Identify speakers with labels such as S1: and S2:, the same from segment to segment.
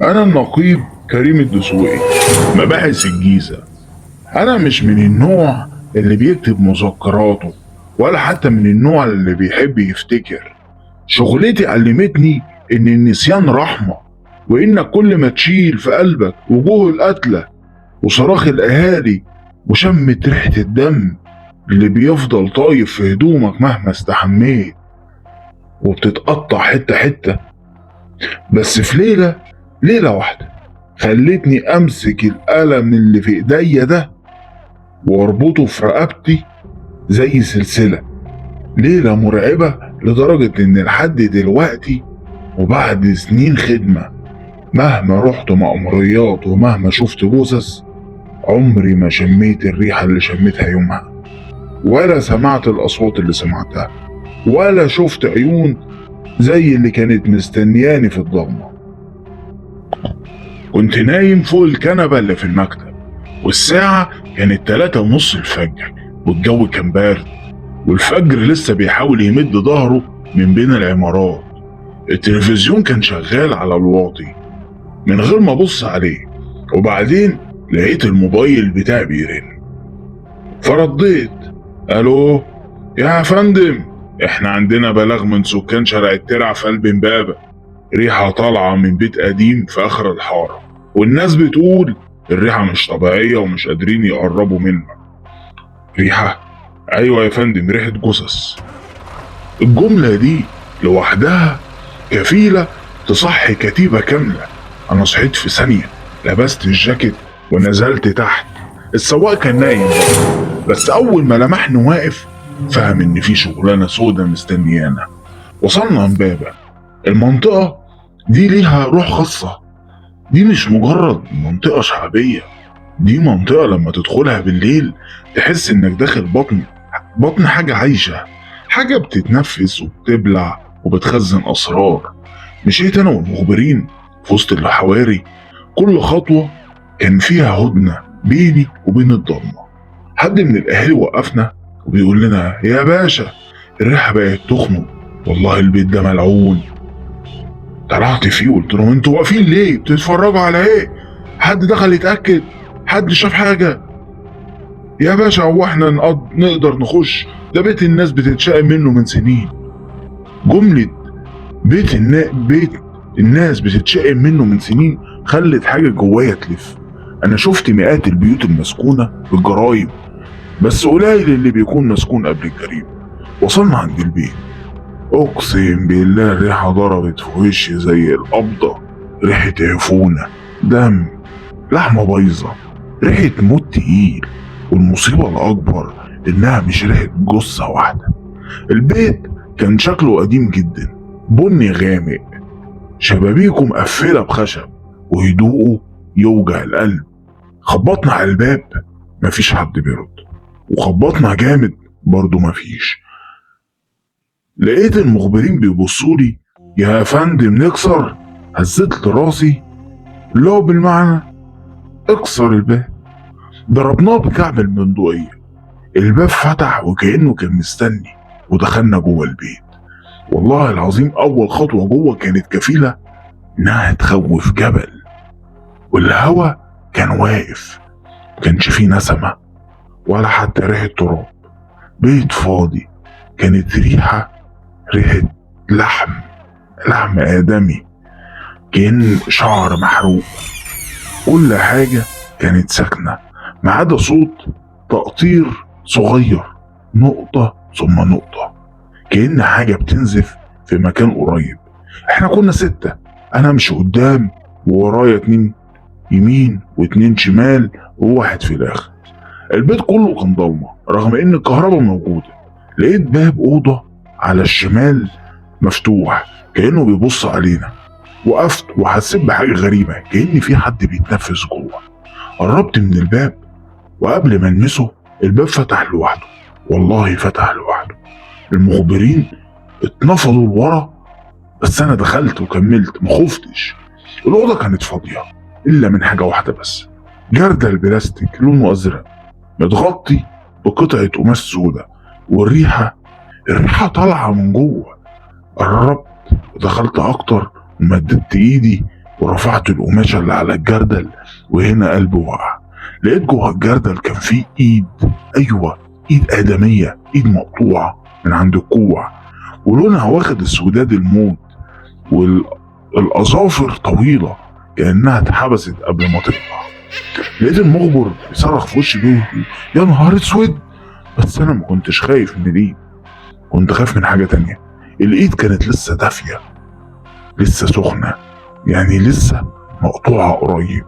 S1: أنا النقيب كريم الدسوقي، مباحث الجيزة. أنا مش من النوع اللي بيكتب مذكراته، ولا حتى من النوع اللي بيحب يفتكر. شغلتي علمتني إن النسيان رحمة، وإنك كل ما تشيل في قلبك وجوه القتلة وصراخ الأهالي وشمة ريحة الدم اللي بيفضل طايف في هدومك مهما استحميت وبتتقطع حتة حتة. بس في ليلة واحدة خلتني أمسك القلم اللي في إيديا ده وأربطه في رقبتي زي سلسلة. ليلة مرعبة لدرجة إن لحد دلوقتي وبعد سنين خدمة، مهما رحت مأموريات ومهما شفت جثث، عمري ما شميت الريحة اللي شميتها يومها، ولا سمعت الأصوات اللي سمعتها، ولا شفت عيون زي اللي كانت مستنياني في الضلمة. كنت نايم فوق الكنبة اللي في المكتب، والساعة كانت 3:30 الفجر، والجو كان بارد، والفجر لسه بيحاول يمد ظهره من بين العمارات. التلفزيون كان شغال على الواطي من غير ما ابص عليه، وبعدين لقيت الموبايل بتاعي بيرن، فرديت: الو يا فندم، احنا عندنا بلاغ من سكان شارع الترع في قلب امبابة، ريحة طالعة من بيت قديم في اخر الحارة، والناس بتقول الريحة مش طبيعية ومش قادرين يقربوا منها. ريحة؟ ايوه يا فندم، ريحة جثث. الجملة دي لوحدها كفيلة تصحي كتيبة كاملة. انا صحيت في ثانية، لبست الجاكيت ونزلت تحت. السواق كان نايم، بس اول ما لمحني واقف فهم ان في شغلانة سودة مستنيانا. وصلنا امبابة. المنطقة دي ليها روح خاصة، دي مش مجرد منطقة شعبية، دي منطقة لما تدخلها بالليل تحس انك داخل بطن حاجة عايشة، حاجة بتتنفس وبتبلع وبتخزن أسرار. مشيت أنا والمخبرين في وسط الحواري، كل خطوة كان فيها هدنة بيني وبين الضلمة. حد من الأهالي وقفنا وبيقول لنا: يا باشا الريحة بقت تخنق، والله البيت ده ملعون. طلعت فيه وقلت لهم: انتوا واقفين ليه؟ بتتفرجوا على ايه؟ حد دخل يتأكد؟ حد شاف حاجة؟ يا باشا هو احنا نقدر نخش؟ ده بيت الناس بتتشائم منه من سنين. جملة بيت الناس بتتشائم منه من سنين خلت حاجة جوايا تلف. انا شفت مئات البيوت المسكونة بالجرايم، بس قليل اللي بيكون مسكون قبل الجريمة. وصلنا عند البيت، اقسم بالله الريحة ضربت في وشي زي القبضة، ريحة عفونة، دم، لحمة بايظة، ريحة موت تقيل. والمصيبة الأكبر إنها مش ريحة جثة واحدة. البيت كان شكله قديم جدا، بني غامق، شبابيكه مقفلة بخشب، وهدوءه يوجع القلب. خبطنا على الباب، مفيش حد بيرد، وخبطنا جامد برضو مفيش. لقيت المخبرين بيبصولي: يا فندم نكسر؟ هزيت راسي لو بالمعنى اكسر الباب. ضربناه بكعب البندقية، الباب فتح وكأنه كان مستني، ودخلنا جوه البيت. والله العظيم أول خطوة جوه كانت كفيلة إنها تخوف جبل. والهوا كان واقف، مكانش فيه نسمة ولا حتى ريحة تراب. بيت فاضي، كانت ريحة لحم، لحم آدمي، كأن شعر محروق. كل حاجة كانت ساكنة ما عدا صوت تقطير صغير، نقطة ثم نقطة، كأن حاجة بتنزف في مكان قريب. احنا كنا 6، انا امشي قدام وورايا 2 يمين و2 شمال وواحد في الاخر. البيت كله كان ضلمة رغم ان الكهرباء موجودة. لقيت باب أوضة على الشمال مفتوح كأنه بيبص علينا. وقفت وحسيت بحاجة غريبة، كأن في حد بيتنفس جوه. قربت من الباب وقبل ما المسه الباب فتح لوحده، والله فتح لوحده. المخبرين اتنفضوا لورا، بس انا دخلت وكملت، ما خفتش. الأوضة كانت فاضية إلا من حاجة واحدة بس، جردل بلاستيك لونه أزرق متغطي بقطعة قماش سودا، والريحة طالعة من جوه. قربت ودخلت أكتر ومددت إيدي ورفعت القماشة اللي على الجردل، وهنا قلبي وقع. لقيت جوه الجردل كان فيه ايد، ايوه ايد آدمية، ايد مقطوعة من عند الكوع، ولونها واخد اسوداد الموت، والأظافر طويلة كأنها اتحبست قبل ما تقطع. لقيت المخبر بيصرخ في وشي بيقول يا نهار اسود. بس انا ما كنتش خايف من الايد، كنت خايف من حاجة تانية. الايد كانت لسه دافية، لسه سخنة، يعني لسه مقطوعة قريب.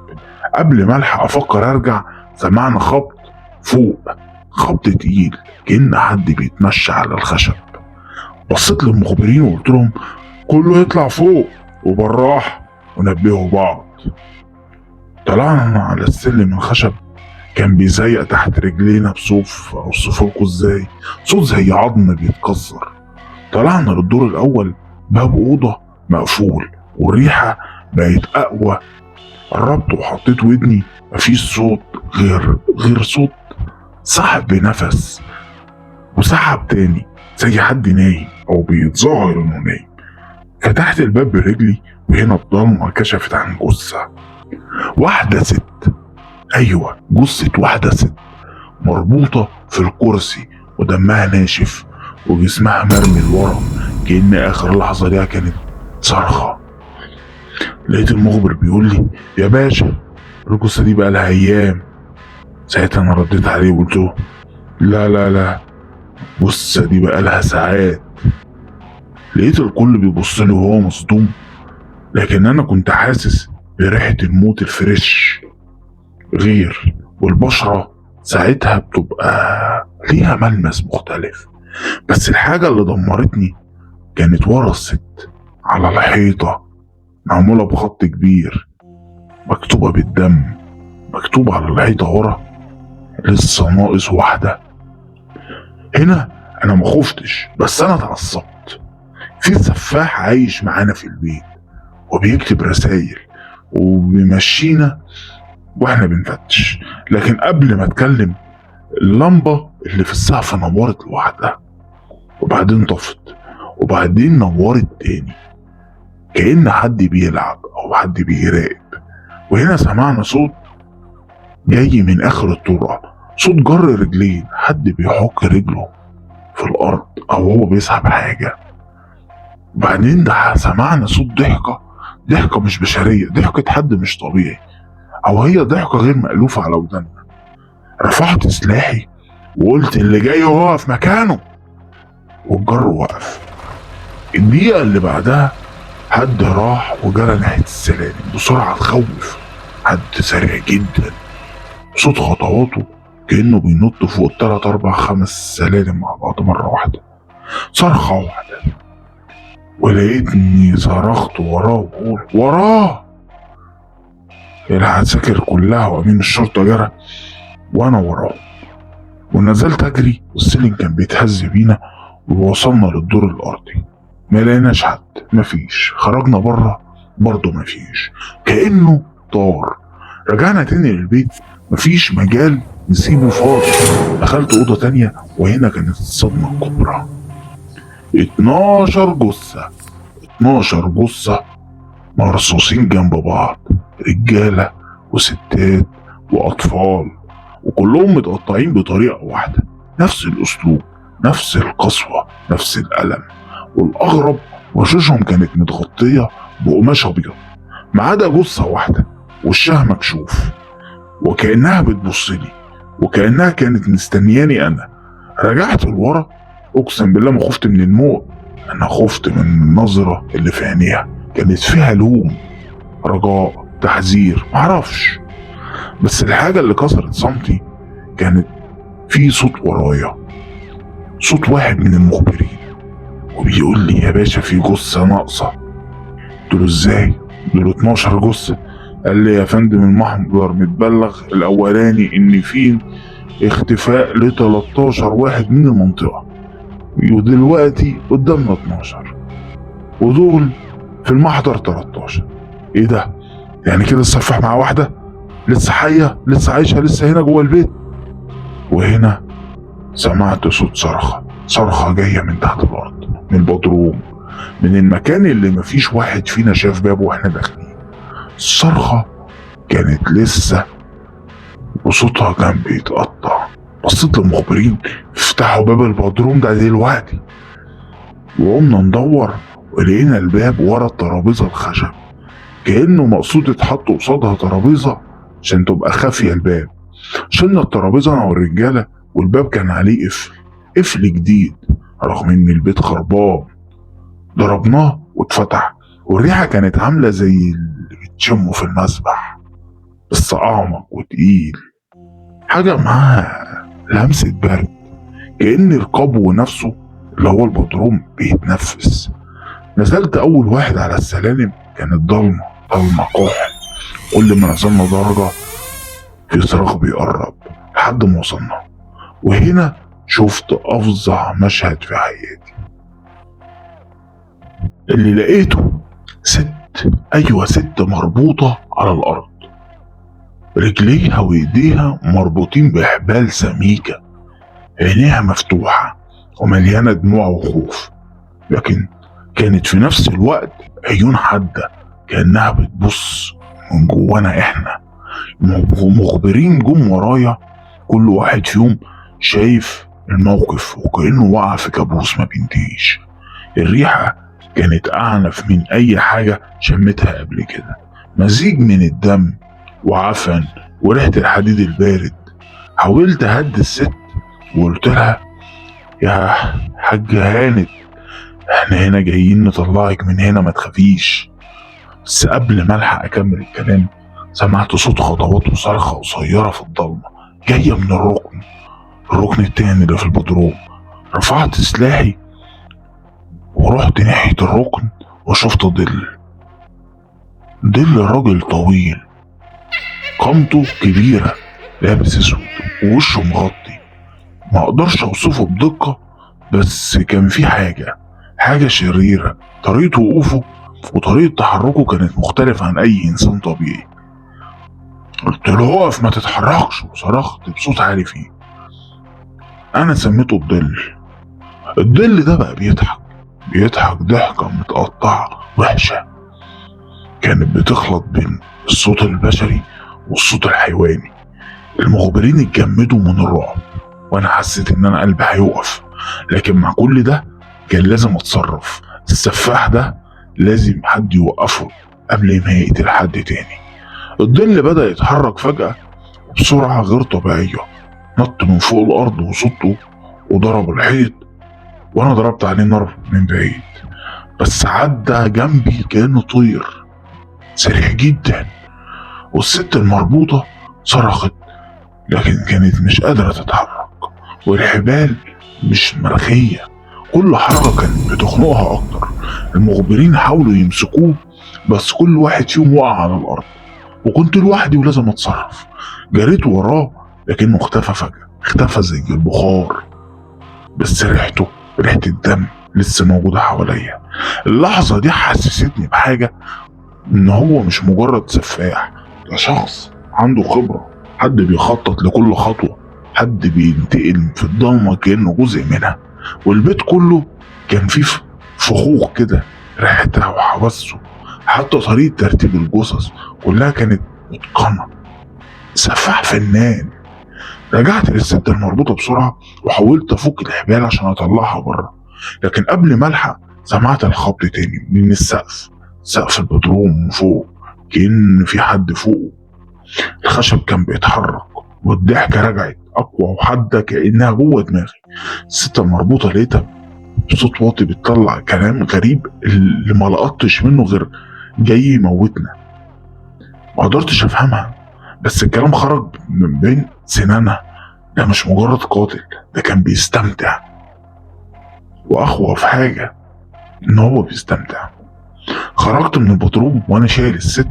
S1: قبل ما الحق افكر ارجع، سمعنا خبط فوق، خبط تقيل كأن حد بيتمشى على الخشب. بصيت للمخبرين وقلت لهم كله يطلع فوق وبالراحة، ونبهوا بعض. طلعنا على السلم الخشب، كان بيزيق تحت رجلينا بصوف، اوصفلكوا ازاي، صوت زي عظم بيتكسر. طلعنا للدور الاول، باب اوضة مقفول والريحه بقت اقوى. قربت وحطيت ودني، مفيش صوت غير صوت سحب نفس وسحب تاني، زي حد نايم او بيتظاهر انه نايم. فتحت الباب برجلي، وهنا الضلمة كشفت عن جثة واحدة ست. ايوه جثة واحدة ست مربوطة في الكرسي، ودمها ناشف وجسمها مرمي لورا، كأن اخر لحظة ليها كانت صرخة. لقيت المخبر بيقول لي يا باشا الجثة دي بقى لها ايام. ساعتها انا رديت عليه وقلت له لا لا لا، الجثة دي بقى لها ساعات. لقيت الكل بيبص لي وهو مصدوم، لكن انا كنت حاسس بريحة الموت الفريش غير، والبشرة ساعتها بتبقى ليها ملمس مختلف. بس الحاجة اللي دمرتني كانت ورا الست على الحيطة، معمولة بخط كبير، مكتوبة بالدم، مكتوبة على الحيطة ورا لسه ناقص واحدة. هنا أنا ما خفتش، بس أنا اتعصبت. في سفاح عايش معانا في البيت وبيكتب رسائل وبيمشينا واحنا بنفتش. لكن قبل ما اتكلم، اللمبة اللي في السقف نورت لوحدها، وبعدين طفت، وبعدين نورت تاني، كأن حد بيلعب أو حد بيراقب. وهنا سمعنا صوت جاي من آخر الطرقة، صوت جر رجلين، حد بيحك رجله في الأرض أو هو بيسحب حاجة. وبعدين ده سمعنا صوت ضحكة، ضحكة مش بشرية، ضحكة حد مش طبيعي، أو هي ضحكة غير مألوفة على ودنا. رفعت سلاحي وقلت اللي جاي هو في مكانه، والجر وقف. الدقيقة اللي بعدها حد راح وجرى ناحية السلالم بسرعة تخوف، حد سريع جدا، صوت خطواته كأنه بينط فوق 3 4 5 سلالم مع بعض مرة واحدة، صرخة واحدة. ولقيتني صرخت وراه وبقول وراه. العساكر كلها وأمين الشرطة جرى وأنا وراه، ونزلت أجري والسلم كان بيتهز بينا، ووصلنا للدور الأرضي ما لقيناش حد، مفيش. خرجنا بره برضه مفيش، كأنه طار. رجعنا تاني للبيت، مفيش مجال نسيبه فاضي. دخلت أوضة تانية، وهنا كانت الصدمة الكبرى. 12 جثة، 12 جثة مرصوصين جنب بعض، رجالة وستات وأطفال، وكلهم متقطعين بطريقة واحدة، نفس الأسلوب، نفس القسوة، نفس الألم. والأغرب وشوشهم كانت متغطية بقماش أبيض، ما عدا جثة واحدة وشها مكشوف، وكأنها بتبصلي، وكأنها كانت مستنياني أنا. رجعت لورا، أقسم بالله ما خفت من الموت، أنا خفت من النظرة اللي في عينيها، كانت فيها لوم، رجاء، تحذير، معرفش. بس الحاجة اللي كسرت صمتي كانت في صوت ورايا، صوت واحد من المخبرين، وبيقول لي يا باشا في جثة ناقصة. قلت له ازاي؟ دول 12 جثة. قال لي يا فندم المحضر متبلغ الاولاني ان في اختفاء ل 13 واحد من المنطقة، ودلوقتي قدامنا 12، ودول في المحضر 13. ايه ده؟ يعني كده السفاح مع واحدة لسه حية، لسه عايشة، لسه هنا جوه البيت. وهنا سمعت صوت صرخة، صرخة جاية من تحت الأرض، من البدروم، من المكان اللي مفيش واحد فينا شاف بابه واحنا داخلين. الصرخة كانت لسه وصوتها كان بيتقطع. بصيت للمخبرين، افتحوا باب البدروم ده دلوقتي. وقمنا ندور ولقينا الباب ورا الترابيزة الخشب، كأنه مقصود يتحط قصادها ترابيزة عشان تبقى خافية الباب. شلنا الترابيزة أنا والرجالة، والباب كان عليه قفل، قفل جديد رغم إن البيت خربان. ضربناه واتفتح، والريحة كانت عاملة زي اللي بتشمه في المسبح، بس أعمق وتقيل، حاجة معاها لمسة برد، كأن القبو نفسه اللي هو البدروم بيتنفس. نزلت أول واحد على السلالم، كانت ضلمة، ضلمة كحل. كل ما نزلنا درجة في صراخ بيقرب لحد ما وصلنا، وهنا شفت أفظع مشهد في حياتي. اللي لقيته ست، أيوة ست مربوطة على الأرض، رجليها وإيديها مربوطين بحبال سميكة، عينيها مفتوحة ومليانة دموع وخوف، لكن كانت في نفس الوقت عيون حادة كأنها بتبص من جوانا إحنا. مخبرين جم ورايا، كل واحد فيهم شايف الموقف وكأنه وقع في كابوس ما بينتهيش. الريحة كانت أعنف من أي حاجة شمتها قبل كده، مزيج من الدم وعفن وريحة الحديد البارد. حاولت أهدي الست وقلت لها يا حاج هانت، احنا هنا جايين نطلعك من هنا، ما تخافيش. بس قبل ما الحق اكمل الكلام سمعت صوت خطوات وصرخة قصيرة في الضلمة جاية من الركن، الركن التاني اللي في البدروم. رفعت سلاحي ورحت ناحية الركن وشفت ظل، ظل راجل طويل، قامته كبيرة، لابس اسود ووشه مغطي، ما اقدرش اوصفه بدقة، بس كان في حاجة شريرة. طريقة وقوفه وطريقة تحركه كانت مختلفة عن أي إنسان طبيعي. قلت له اقف ما تتحركش، وصرخت بصوت عالي فيه. أنا سميته الظل. الظل ده بقى بيضحك، بيضحك ضحكة متقطعة وحشة، كانت بتخلط بين الصوت البشري والصوت الحيواني. المخبرين اتجمدوا من الرعب، وانا حسيت ان انا قلبي هيقف، لكن مع كل ده كان لازم اتصرف. السفاح ده لازم حد يوقفه قبل ما يقتل حد تاني. الظل بدأ يتحرك فجأة بسرعة غير طبيعية، نط من فوق الأرض وصوته وضرب الحيط، وأنا ضربت عليه نار من بعيد، بس عدى جنبي كأنه طير سريع جدا. والست المربوطة صرخت، لكن كانت مش قادرة تتحرك، والحبال مش مرخية، كل حركة كانت بتخنقها أكتر. المخبرين حاولوا يمسكوه، بس كل واحد فيهم وقع على الأرض، وكنت لوحدي ولازم أتصرف. جريت وراه لكنه اختفى فجأة، اختفى زي البخار، بس ريحته، ريحة الدم لسه موجودة حواليا. اللحظة دي حسستني بحاجة، إن هو مش مجرد سفاح، ده شخص عنده خبرة، حد بيخطط لكل خطوة، حد بينتقل في الضلمة كأنه جزء منها. والبيت كله كان فيه فخوخ كده، ريحتها وحواسه، حتى طريقة ترتيب الجثث كلها كانت متقنة. سفاح فنان. رجعت للست المربوطة بسرعة وحاولت أفك الحبال عشان أطلعها بره، لكن قبل ما ألحق سمعت الخبط تاني من السقف، سقف البدروم من فوق، كأن في حد فوقه. الخشب كان بيتحرك والضحكة رجعت أقوى وحادة كأنها جوه دماغي. الست المربوطة لقيتها بصوت واطي بتطلع كلام غريب اللي ما لقطتش منه غير جاي يموتنا. ما قدرتش أفهمها، بس الكلام خرج من بين سنانها. ده مش مجرد قاتل، ده كان بيستمتع. وأخوف حاجة إن هو بيستمتع. خرجت من البدروم وأنا شايل الست،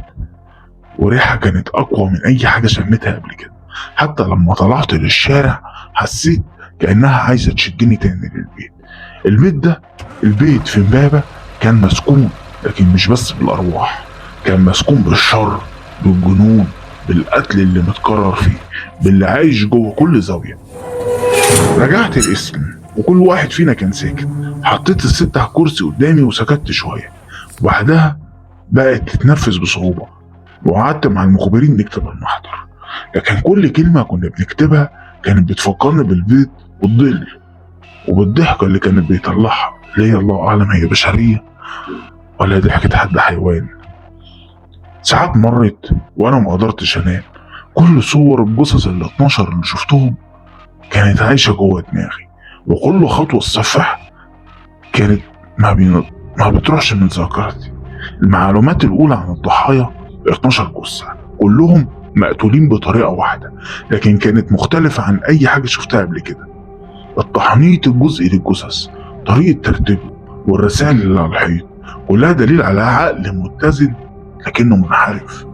S1: وريحة كانت أقوى من أي حاجة شميتها قبل كده. حتى لما طلعت للشارع حسيت كأنها عايزة تشدني تاني للبيت. البيت ده، البيت في امبابة، كان مسكون، لكن مش بس بالأرواح، كان مسكون بالشر، بالجنون، بالقتل اللي متكرر فيه، باللي عايش جوه كل زاوية. رجعت القسم وكل واحد فينا كان ساكت. حطيت الست على الكرسي قدامي وسكت شوية، وبعدها بقت تتنفس بصعوبة. وقعدت مع المخبرين نكتب المحضر، لكن كل كلمة كنا بنكتبها كانت بتفكرني بالبيت والظل وبالضحكة اللي كانت بيطلعها، اللي هي الله أعلم هي بشرية ولا ضحكة حد حيوان. ساعات مرت وأنا ما قدرتش أنام. كل صور الجثث ال 12 اللي شفتهم كانت عايشة جوه دماغي، وكل خطوة السفاح كانت ما بتروحش من ذاكرتي. المعلومات الأولى عن الضحايا 12 جثة، كلهم مقتولين بطريقة واحدة، لكن كانت مختلفة عن أي حاجة شفتها قبل كده. التحنيط الجزئي للجثث، طريقة ترتيبه، والرسائل اللي على الحيط، كلها دليل على عقل متزن لكنه منحرف.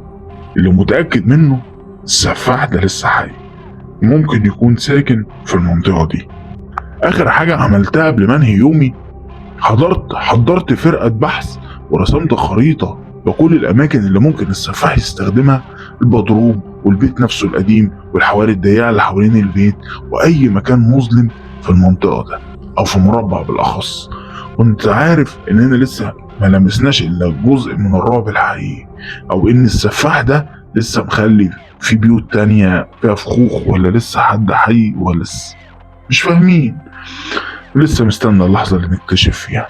S1: اللي متأكد منه السفاح ده لسه حي، ممكن يكون ساكن في المنطقة دي. آخر حاجة عملتها قبل ما انهي يومي، حضرت فرقة بحث ورسمت خريطة بكل الأماكن اللي ممكن السفاح يستخدمها، البدروم والبيت نفسه القديم والحواري الضيقة اللي حوالين البيت، وأي مكان مظلم في المنطقة ده أو في مربع بالأخص. كنت عارف إننا لسه ما لمسناش إلا جزء من الرعب الحقيقي، أو إن السفاح ده لسه مخلي في بيوت تانية فيها فخوخ، ولا لسه حد حي، ولا لسه مش فاهمين. لسه مستنى اللحظة اللي نكتشف فيها.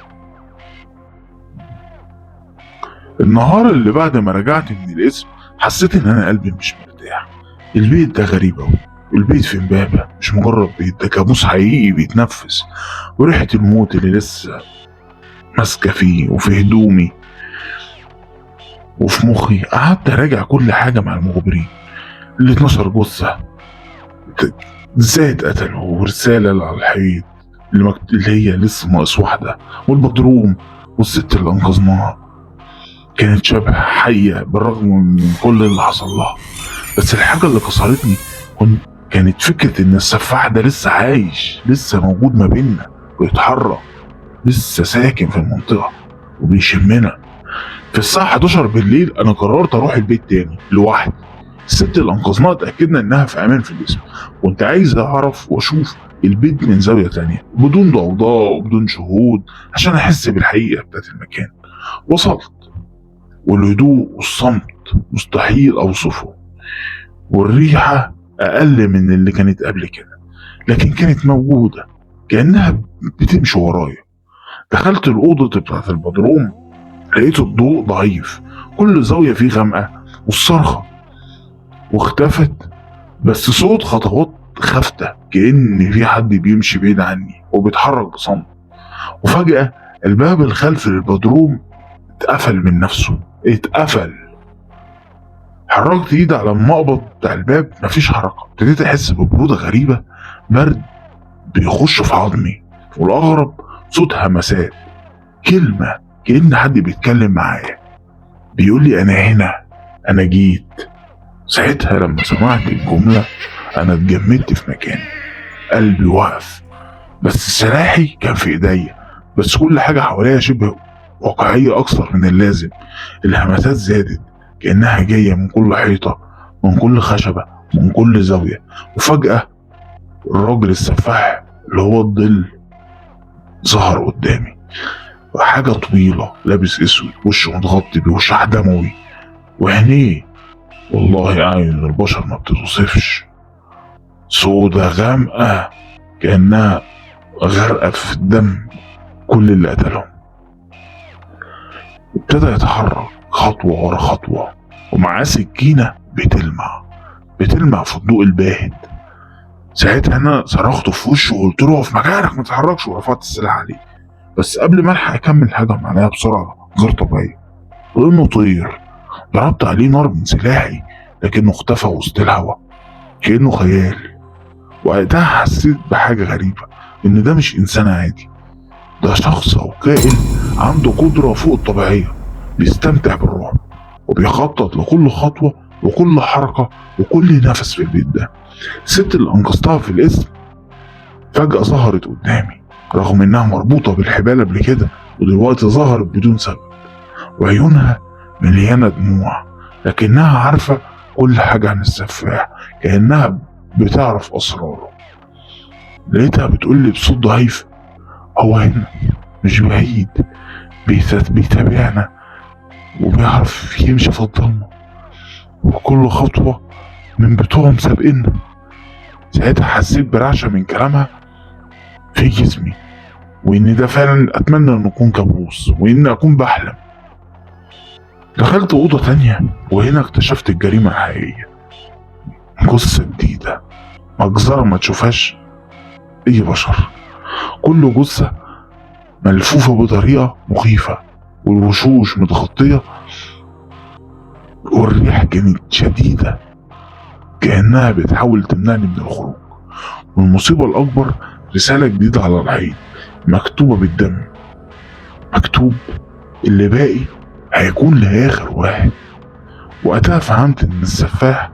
S1: النهار اللي بعد ما رجعت من القسم حسيت ان انا قلبي مش مرتاح. البيت ده غريب اوي، البيت في امبابة مش مجرد بيت، ده كابوس حقيقي بيتنفس، وريحة الموت اللي لسه ماسكة فيه وفي هدومي وفي مخي. قعدت اراجع كل حاجة مع المخبرين، ال 12 جثة ازاي اتقتلوا، ورسالة اللي على الحيط اللي هي لسه ناقص واحدة، والبدروم، والست اللي انقذناها كانت شبه حية بالرغم من كل اللي حصل لها. بس الحاجة اللي كسرتني كانت فكرة ان السفاح ده لسه عايش، لسه موجود ما بيننا، بيتحرك، لسه ساكن في المنطقة وبيشمنا. في الساعة 11 بالليل انا قررت اروح البيت تاني لوحدي. الست اللي انقذناها اتأكدنا انها في امان في الاسم، كنت عايز اعرف واشوف البيت من زاوية تانية بدون ضوضاء وبدون شهود، عشان احس بالحقيقة بتاعت المكان. وصلت والهدوء والصمت مستحيل اوصفه، والريحة اقل من اللي كانت قبل كده، لكن كانت موجودة كأنها بتمشي ورايا. دخلت الأوضة بتاعت البدروم، لقيت الضوء ضعيف، كل زاوية فيه غامقة، والصرخة واختفت، بس صوت خطوات خافتة كأن في حد بيمشي بعيد عني وبيتحرك بصمت. وفجأة الباب الخلفي للبدروم اتقفل من نفسه، اتقفل. حركت ايدي على المقبض بتاع الباب، مفيش حركة. ابتديت احس ببرودة غريبة، برد بيخش في عظمي، والاغرب صوت همسات، كلمة كأن حد بيتكلم معايا، بيقول لي انا هنا، انا جيت. ساعتها لما سمعت الجملة انا اتجمدت في مكاني، قلبي وقف، بس سلاحي كان في ايديا، بس كل حاجة حواليا شبه واقعية اكثر من اللازم. الهمسات زادت كأنها جاية من كل حيطة، من كل خشبة، من كل زاوية. وفجأة الراجل السفاح اللي هو الظل ظهر قدامي، حاجة طويلة، لابس اسود، وشه متغطي بوشاح دموي، وعينيه والله اعين البشر ما بتتوصفش، سودة غامقة كأنها غرقة في الدم كل اللي قتلهم. ابتدى يتحرك خطوة ورا خطوة، ومعاه سكينة بتلمع في الضوء الباهت. ساعتها انا صرخت في وشه وقلت له اقف مكانك ما تتحركش، ورفعت السلاح عليه. بس قبل ما الحق اكمل هجم عليا بسرعة غير طبيعية، لانه طير. ضربت عليه نار من سلاحي، لكنه اختفى وسط الهواء كأنه خيال. وقتها حسيت بحاجة غريبة، إن ده مش إنسان عادي، ده شخص أو كائن عنده قدرة فوق الطبيعية، بيستمتع بالرعب وبيخطط لكل خطوة وكل حركة وكل نفس في البيت ده. الست اللي أنقذتها في الاسم فجأة ظهرت قدامي، رغم إنها مربوطة بالحبال قبل كده، ودلوقتي ظهرت بدون سبب، وعيونها مليانة دموع، لكنها عارفة كل حاجة عن السفاح، كأنها بتعرف أسراره. لقيتها بتقولي بصوت ضعيف، هو هنا مش بعيد، بيتابعنا وبيعرف يمشي في الضلمة. وكل خطوة من بتوعهم سابقنا. ساعتها حسيت برعشة من كلامها في جسمي، وإن ده فعلا أتمنى أن أكون كابوس وإن أكون بحلم. دخلت أوضة تانية وهنا اكتشفت الجريمة الحقيقية، جثة جديدة، مجزرة ما تشوفهاش أي بشر. كل جثة ملفوفة بطريقة مخيفة، والوشوش متغطية، والريحة كانت شديدة كأنها بتحاول تمنعني من الخروج. والمصيبة الأكبر رسالة جديدة على الحيط مكتوبة بالدم، مكتوب اللي باقي هيكون لآخر واحد. وقتها فهمت إن السفاح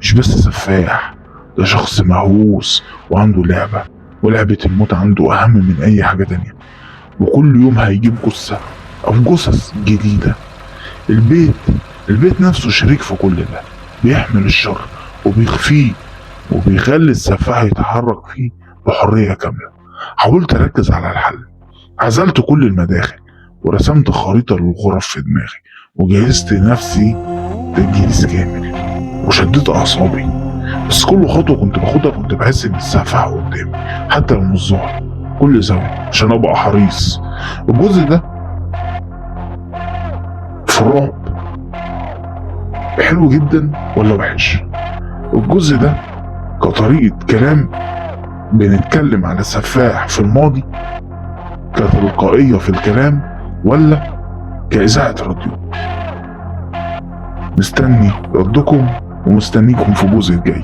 S1: مش بس سفاح، ده شخص مهووس وعنده لعبة، ولعبة الموت عنده أهم من أي حاجة تانية، وكل يوم هيجيب جثة أو جثث جديدة. البيت نفسه شريك في كل ده، بيحمل الشر وبيخفيه وبيخلي السفاح يتحرك فيه بحرية كاملة. حاولت أركز على الحل، عزلت كل المداخل ورسمت خريطة للغرف في دماغي، وجهزت نفسي تجهيز كامل وشديت أعصابي. بس كل خطوة كنت باخدها كنت بحس إن السفاح قدامي، حتى لو مش ظاهر، كل زاوية، عشان أبقى حريص. الجزء ده في الرعب حلو جدا ولا وحش؟ الجزء ده كطريقة كلام بنتكلم على سفاح في الماضي كتلقائية في الكلام ولا كإذاعة راديو؟ مستني ردكم ومستنيكم في الجزء الجاي.